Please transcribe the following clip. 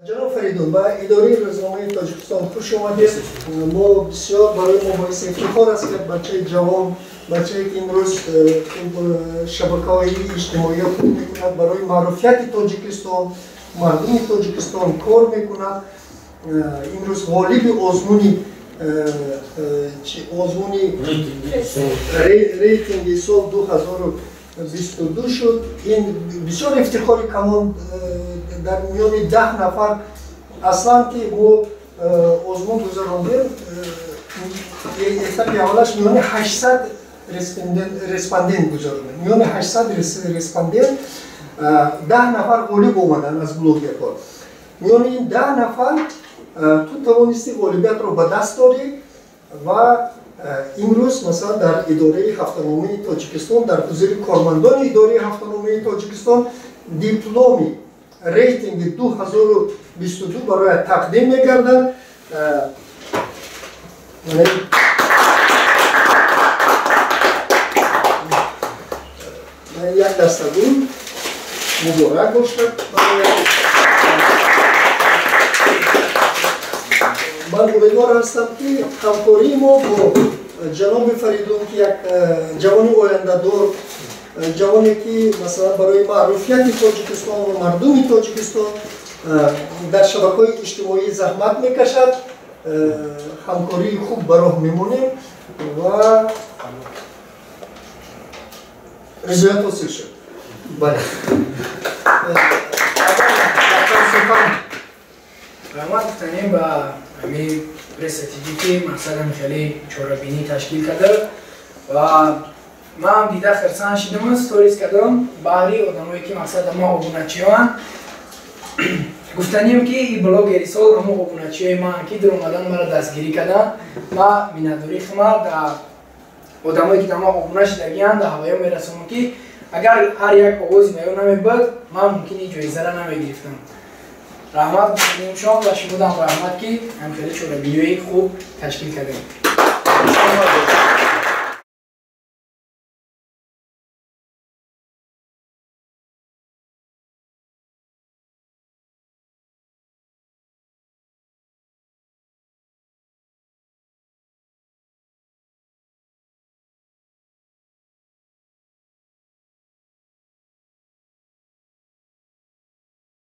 Ҷаноб Фаридун, ба идораи рӯзномаи Тоҷикистон хуш омадед. Мо бисёр барои мо боиси ифтихор аст, ки бачаи ҷавон, бачае ки имрӯз шабакаҳои иҷтимоиро худ мекунад, барои маъруфияти Тоҷикистон, мардуми Тоҷикистон кор мекунад, имрӯз ғолиби озмуни рейтинги сол 2022 шуд. Ин бисёр ифтихори калон дар миёни 10 нафар. Аслан ки мо озмун гузарондем, этапи аввалаш миёни 800 респондент гузарондем. Миёни 800 респондент 10 нафар ғолиб омаданд аз блогерҳо. Миёни ин 10 нафар ту тавонисти ғолибиятро ба даст дорӣ ва имрӯз, масалан, дар идораи ҳафтаномаи Тоҷикистон, дар ҳузури кормандони идораи ҳафтаномаи Тоҷикистон дипломи рейтинги 2022 барояд тақдим мегардад. Як дастагул муборак бошад. Ман умедвор ҳастам, ки ҳамкории мо бо ҷаноби Фаридун, ки як ҷавони ояндадор, ҷавоне ки, масалан, барои маъруфияти Тоҷикистон ва мардуми Тоҷикистон дар шабакаҳои иҷтимоӣ заҳмат мекашад, ҳамкории хуб ба роҳ мемонем ва ризоят ҳосил шуд. Бале, раҳмат гуфтанем ба ҳамин пресс-тиҷӣ, ки мақсадам хеле чорабинӣ ташкил карда ва ман дида хирсан шидам, сторис кардам баҳри одамое ки мақсад ма обуначиёанд. Гуфтанем, ки и блогери сол ҳамо обуначиёи ман, ки дуромадан маро дастгирӣ карданд. Ма миннатдории худма дар одамое ки дар ма обуна шидагианд дар ҳаваё мерасонам, ки агар ҳар як овози наё намебуд, ман мумкин ин ҷоизаро намегирифтам. Раҳмат гуфтанем шом ва шумодам раҳмат, ки ҳам хеле чорабиниҳои хуб ташкил кардем.